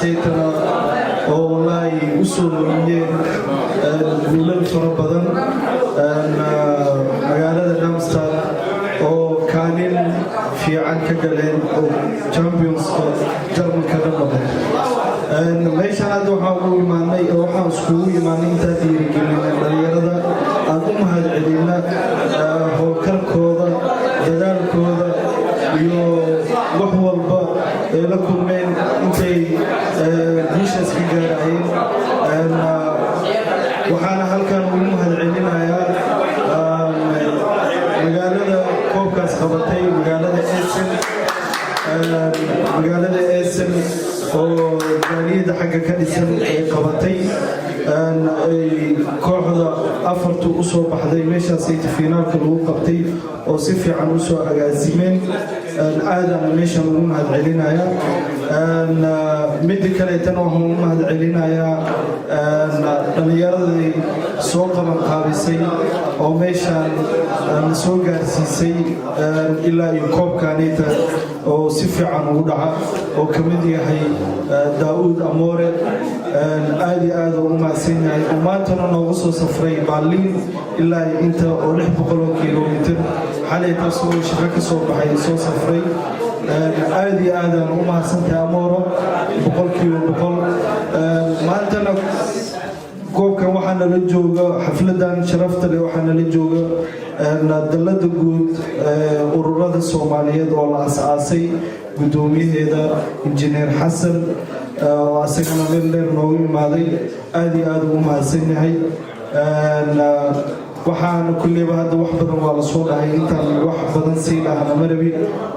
Kooxdaasaytana oo wallaahi u soo hoyiyeen guulal fara badan magaalada Darmstadt oo kaalin fiican ka galeen oo championska Jarmalka dhan noqday. Meeshaan hadda waxaan ugu imaanay oo waxaan iskugu imaanay intaan dhiirigelina dhalinyarada, aan u mahad celina howlkarkooda, dadaalkooda iyo wax walba ay la kulmeen intay guushaas ka gaarayeen. Waxaana halkan ugu mahad celinayaa magaalada koobkaas qabatay, magaalada Essen, magaalada Essen oo jaaliyadda xagga ka dhisan ay qabatay, ay kooxda afartu u soo baxday meeshaasayta finaalka lagu qabtay oo si fiican u soo agaasimeen. Aadana meeshan ugu mahad celinayaa. Midda kaleetana waxaan ugu mahad celinayaa dhallinyaradii soo qaban qaabisay oo meeshaan soo gaarsiisay ilaa iyo koobkaanita oo si fiican ugu dhaca, oo ka mid yahay Daa'uud Amoore. Aad iyo aad ugu mahadsan yahay oo maantana noogu soo safray Baarliin ilaa iyo inta oo 600 kilomitir, xalay taasoo shaqo ka soo baxay soo safray. Aad iyo aadaan ugu mahadsantahay, Amooro, 100%. Maantana koobkan waxaa nala jooga, xafladan sharafta leh waxaa nala jooga dallada guud ururada Soomaaliyeed oo la as-aasay, guddoomiyaheeda Injineer Xasan oo asagana meel dheer noogu imaaday. Aad iyo aad ugu mahadsan yahay. Waxaana kulleyba hadda wax badan waa lasoo dhahay, intaan wax badan sii dhahna marabi.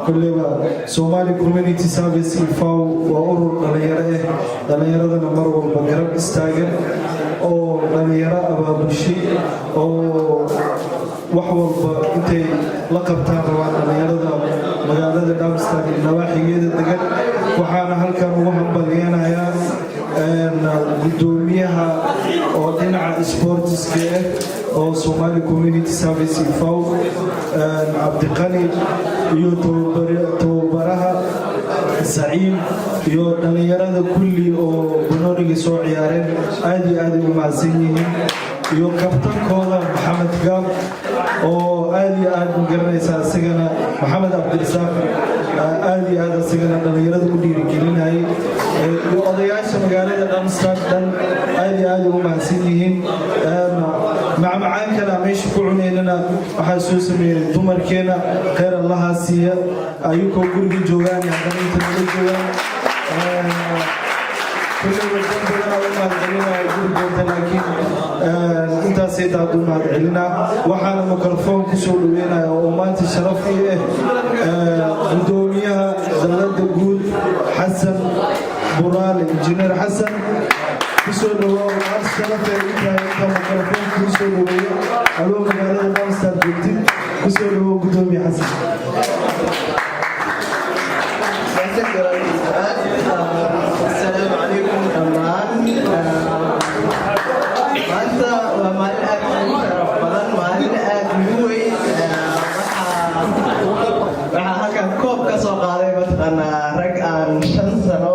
Kulleyba Somali Community Service e.V. waa urur dhalinyaro ah, dhalinyaradana mar walba garab istaagan oo dhalinyaro abaabushay oo wax walba intay la qabtaan rabaan dhalinyarada magaalada Darmstadt iyo nawaaxigeeda degan. Waxaana halkan ugu hambalyeenayaa guddoomiyaha oo dhinaca sportiska ah oo Somali Community Service e.V., Cabdiqani, iyo tababaraha Saciim iyo dhallinyarada kulli oo banooniga soo ciyaareen. Aad iyo aad ay u mahadsan yihiin, iyo kabtankooda Maxamed Gaab oo aad iyo aad magaranaysaa isagana, Maxamed Cabdirasaaq, aad iyo aad isagana dhallinyarada u dhiirigelinayay, iyo odayaasha magaalada Darmstadt dhan. Aad iyo aad ugu mahadsan yihiin. Macmacaankana meesha ku cunaynana waxaa soo sameeyey dumarkeena, kheyr Allahaa siiya, ayagoo guriga joogaan iyo haddana inta nala joogaan. Kulleyba dad badanaa u mahadcelinaya guri doonta, laakiin intaasay taad u mahadcelinaa. Waxaana mikrofon kusoo dhaweynaya oo maanta sharaf ii ah gudoomiyaha dallada guud, Xasan Buraale. Injineer Xasan, kusoo dhawaaw. Maanta sharafay u tahay intaan mikrofon kuu soo dhaweeyo adoo magaalada Darmstadt joogtid. Kusoo dhawow, gudoomiye Xasan. Asalaamu calaykum dhammaan. Maanta waa maalin aad ugu sharaf badan, maalin aad ugu weyn. Waxaa halkan koob ka soo qaaday, mataqaanaa, rag aan 5 sano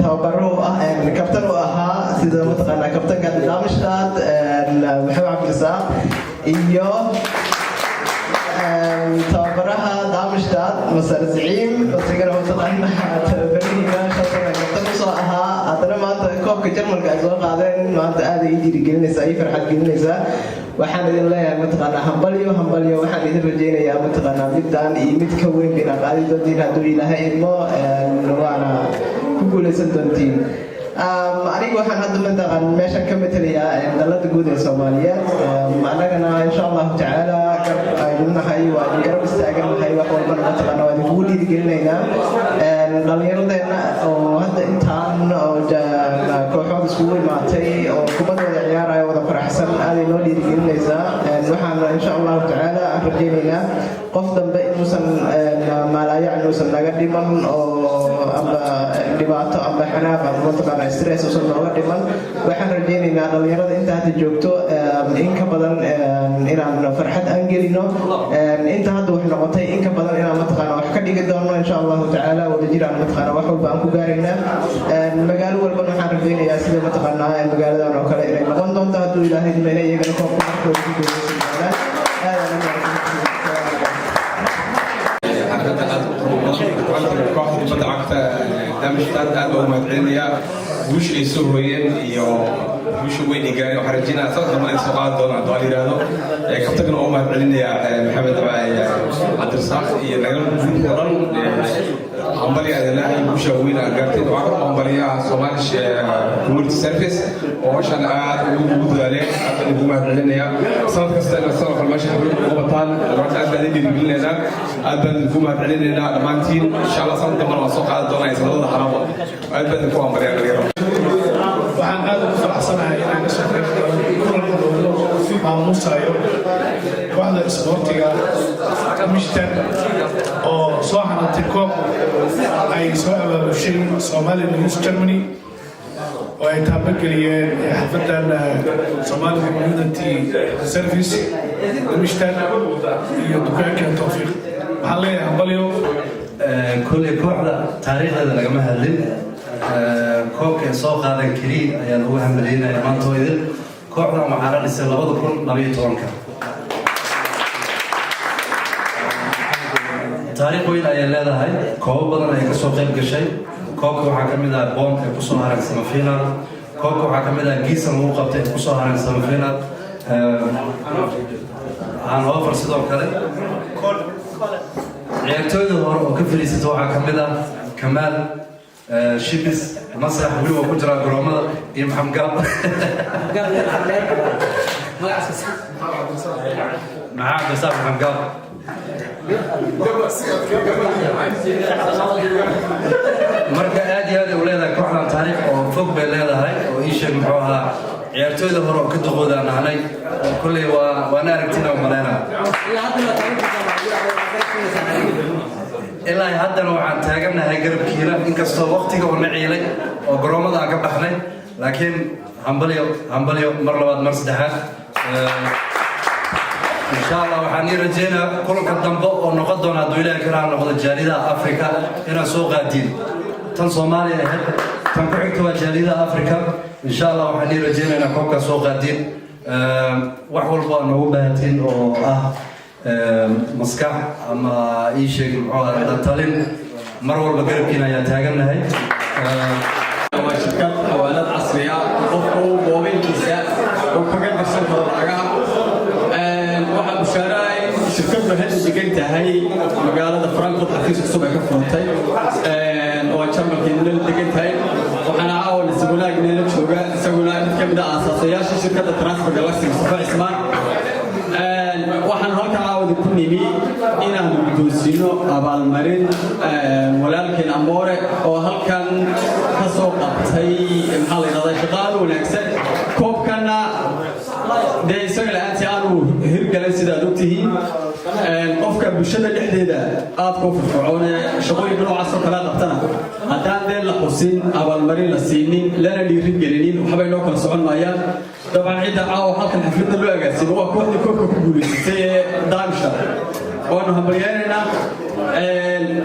tababaro u ah, kabtan u ahaa, sida mataqaanaa kabtanka Darmstadt, Maxamed Cabdirasaaq, iyo tababaraha Darmstadt, Masar Zaciim, isagana mataqaanaa tababarihiina 5 sano kabtan usoo ahaa. Haddana maanta koobka Jarmalka ay soo qaadeen maanta aad ay ii dhiirigelinaysaa, ii farxad gelinaysaa. Waxaan idin leeyahay, mataqaanaa, hambalyo, hambalyo. Waxaan idin rajaynayaa, mataqaanaa, midaan iyo mid ka weyn inaad qaadi doontiin hadduu Ilaahay idmo, waana ku guulaysan doontiin. Aniga waxaan hadda mataqaan meeshan ka matelayaa dalada guud ee Soomaaliyeed. Annagana insha Allahu tacaala garab aynu nahay, waa idin garab istaaganahay, wax walbana mataqaana waa idinkugu dhiirigelinaynaa. Dhallinyaradeenna oo hadda intaan oo kooxood iskugu imaatay oo kubadda wada ciyaaraya, wada faraxsan, aaday noo dhiirigelinaysaa. Waxaana insha Allahu tacaala aan rajaynaynaa qof dambe inuusan maalaayac inuusan naga dhiman oo amba dhibaato amba xanaaq amba mataqaana stress uusan nooga dhiman. Waxaan rajaynaynaa dhallinyarada inta hadda joogto in ka badan inaan farxad aan gelino, inta hadda wax noqotay in ka badan inaan mataqaana wax ka dhigi doono. Insha Allahu tacaala wadajir aan mataqaanaa wax walba aan ku gaaraynaa. Magaalo walbana waxaan rajaynayaa sida mataqaanaa magaaladan oo kale inay noqon doonto, hadduu Ilaahay idmayna, iyagana koobka markooda ku guuleysan doonaan. Aad aan u mahadsantihiin. Xafladda aad u qiimo badan, kooxda kubadda cagta Darmstadt aad baa u mahadcelinayaa guusha ay soo hooyeen iyo guusha weyn ay gaareen. Waxaan rajeynayaa sanadka dambe ay soo qaadi doonaan, hadduu yidhaahdo. Kabtagana waa u mahadcelinayaa Maxamed Cabdirasaaq iyo nagala guud oo dhan. Hambali aad ilaahay guusha weyn aad gaartay. Waxaan kaloo hambaliyaa Somali Community Service oo hawshan aad ugu dadaaleen. Aad baan ugu mahadcelinayaa. Sanad kasta inaad sanad kale meesha xaflad ugu qabataan aad baan idin dhiirigelinaynaa, aad baan idinku mahadcelinaynaa dhammaantiin. Insha Allah sanad dambana waan soo qaadi doonaa sanadada haraba. Aad baan idinku hambaliyaa, dhalinyaro. Waxaan aad ugu faraxsanahay inaan kasoo qayb galo kulanka loogu maamuusayo kooxda isboortiga Darmstadt oo soo hanatay koob ay soo abaabushay Somali News Germany oo ay taabageliyeen xafladan Somali Community Service Darmstadt iyo dukaanka Tawfiiq. Waxaan leeyahay hambalyo. Kolley kooxda taariikhdeeda lagama hadlin. Koobka ay soo qaadan keliya ayaan ugu hambalyeynaya maanta oo idin. Kooxdan waxaa la dhisay 2012-ka. Taariikh weyn ayay leedahay, koobo badan ayay kasoo qayb gashay. Koobka waxaa ka mid ah Bonn ay kusoo hareen semifinal. Koobka waxaa ka mid ah Gießen lagu qabtay ay kusoo hareen semifinal. Hannover sidoo kale. Ciyaartooyda hore oo ka fadhiisata waxaa ka mid ah Kamaal Shibis, Masrax, weli waa ku jiraa garoomada, iyo Maxamed Gaab, Maxamed Cabdisaaq, Maxamed Gaab. Marka aad iyo aad ay u leedahay kooxdan taariikh oo fog bay leedahay. Oo ii sheeg muxuu ahaa, ciyaartooyda hore oo ka duqoodaan ahnay oo kolley waa waana aragtina u malaynaa. Ilaa haddana waxaan taagannahay garabkiina, inkastoo waqtiga uu na ciilay oo garoomada aan ka baxnay, laakiin hambalyo, hambalyo mar labaad, mar saddexaad. Insha Allah waxaan ii rajeynayaa kulanka dambe oo noqon doona, hadduu Ilaahay karaa noqdo, jaalidaha Africa inaan soo qaadiin. Tan Soomaaliya ahayd, tan ku xigta waa jaalidaha Africa. Insha Allah waxaan ii rajeynaynaa koobkaa soo qaadiin. Wax walba aa noogu baahatiin oo ah maskax ama ii sheeg muxuu ahaa talin, mar walba garabkiina ayaa taagannahay. Waa shirkad xawaalad casri ah, qofku moobilkiisa uu kaga dirsan karo lacagaha. Waxaa bushaaraha in shirkaddu hadda degan tahay magaalada Frankfurt, xafiis cusub ay ka furantay oo Jarmalka nala degan tahay. Waxaana caawa nasiib wanaag nala jooga isaguna mid ka mid ah aasaasayaasha shirkadda Transfer Galaxy, Mustafa Cismaan. Waxaan halkan caawada ku nimi inaanu guddoonsiino abaalmarin walaalkeen Amoore oo halkan ka soo qabtay, maxaa la yidhahdaa, shaqo aad u wanaagsan. Koobkanna dee isaga la'aantii aanu hirgalin, sidaad ogtihiin. Qofka bulshada dhexdeeda aadka u firfircoone shaqooyinka noocaas oo kala qabtana, haddaan dee la xusin, abaalmarin la siinin, lana dhiirin gelinin, waxbay noo kala socon maayaan. Dabcan cidda caawa halkan xafladda loo agaasimo waa kooxdii koobka ku guulaysatay ee Darmstadt. Waanu hambalyaynaynaa.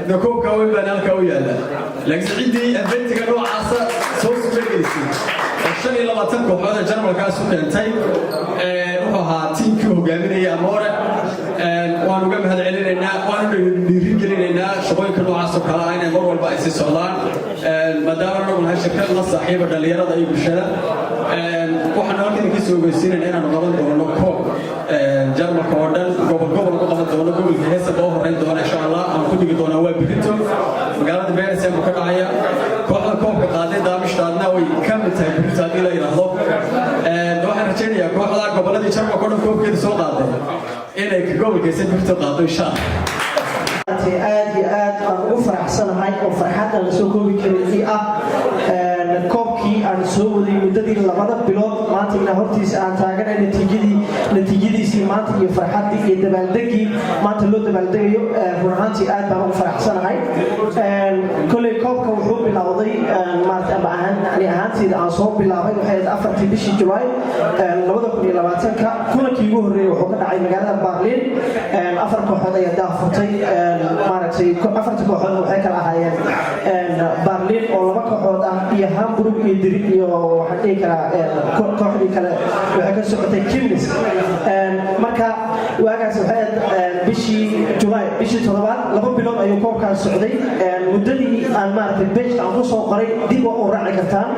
De koobka weyn baan halkaa u yaalla, laakiinse ciddii eventiga noocaasa soo suuragelisay oo 25 kooxood ee Jarmalkaas u keentay wuxuu ahaa tiimkii hogaaminayay Amoore. Waan uga mahad celinaynaa, waanu dhiirin gelinaynaa shaqooyinka noocaas oo kale ah inay mar walba ay sii socdaan, maadaama anagu nahay shirkad la saaxiiba dhallinyarada iyo bulshada. Waxaan halkan idinka soo ogeysiinayna inaanu qaban doono koob Jarmalka oo dhan, gobol gobol ugu qaban doono. Gobolka Hessen oo horeyn doona, insha Allah aan ku dhigi doonaa, waa berrito magaalada Bensheim buu ka dhacaya. Kooxda koobka qaaday Darmstadtna way ka mid tahay berrito haddii la yidhaahdo. Waxaan rajaynayaa kooxda gobolladii Jarmalka oo dhan koobkeeda soo qaaday inay gobolka Hessen berrito qaado, insha Allah. Aad iyo aad aan ugu faraxsanahay oo farxadda la soo koobi karin ii ah koobkii aan soo waday muddadii 2da bilood maanta inaa hortiisa aan taaganay, natiijadii natiijadiisii maanta iyo farxaddii iyo dabaaldegii maanta loo dabaaldegayo. Run ahaantii aad baan ugu faraxsanahay. Kolley koobka wuxuu bilowday maarata ama ahaan ani ahaantii. ahaanteyda aan soo bilaabay waxay ahayd 4-tii bishii Julaay 2020-ka. Kulankii ugu horreeyey wuxuu ka dhacay magaalada Berlin. Afar kooxood ayaa daahfurtay. Maaragtay, afarta kooxood waxay kala ahaayeen Berlin oo laba kooxood ah iyo Hamburg iyo Diri iyo waxaan dhihi karaa kooxdii kale waxay ka socotay Chemnitz. Marka waagaas waxay ahayd bishii Julaay, bishii toddobaad. 2 bilood ayuu koobkaas socday. Muddadii aan maaragtay page-ka aan kusoo qoray dib waa u raaci kartaan.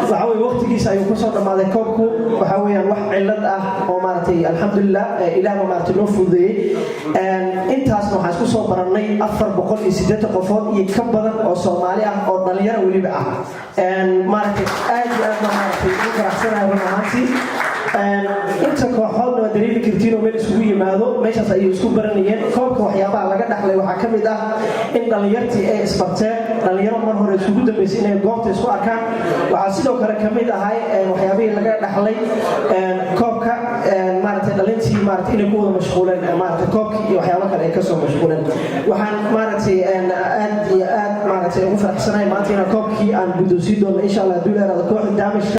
Waxa weye waqtigiisa ayuu kusoo dhammaaday koobku. Waxa weeyaan wax cillad ah oo maaragtay, alxamdulilah, ilaah baa maaragtay noo fududeeyey. Intaasna waxaan isku soo barannay 480 qofood iyo ka badan oo Soomaali ah oo dhalinyaro weliba ah. Maaragtay, aad iyo aad baa maaragtay ugu faraxsanahay run ahaantii. Inta kooxoodna waa dareemi kartiin oo meel isugu yimaado, meeshaas ayay isku baranayeen. Koobka waxyaabaha laga dhaxlay waxaa ka mid ah in dhallinyartii ay isbarteen, dhallinyaro mar hore isugu dambaysay inay goobta isku arkaan. Waxaa sidoo kale ka mid ahay waxyaabihii laga dhaxlay koobka, maaragtay, dhalintii maaragtay inay ku wada mashquuleen maaragtay koobkii iyo waxyaabo kale ay kasoo mashquuleen. Waxaan maaragtay aad iyo aad maaragtay ugu faraxsanahay maanta inaan koobkii aan guddoonsiin doono, insha Allah, hadduu leeraado, kooxda Darmstadt.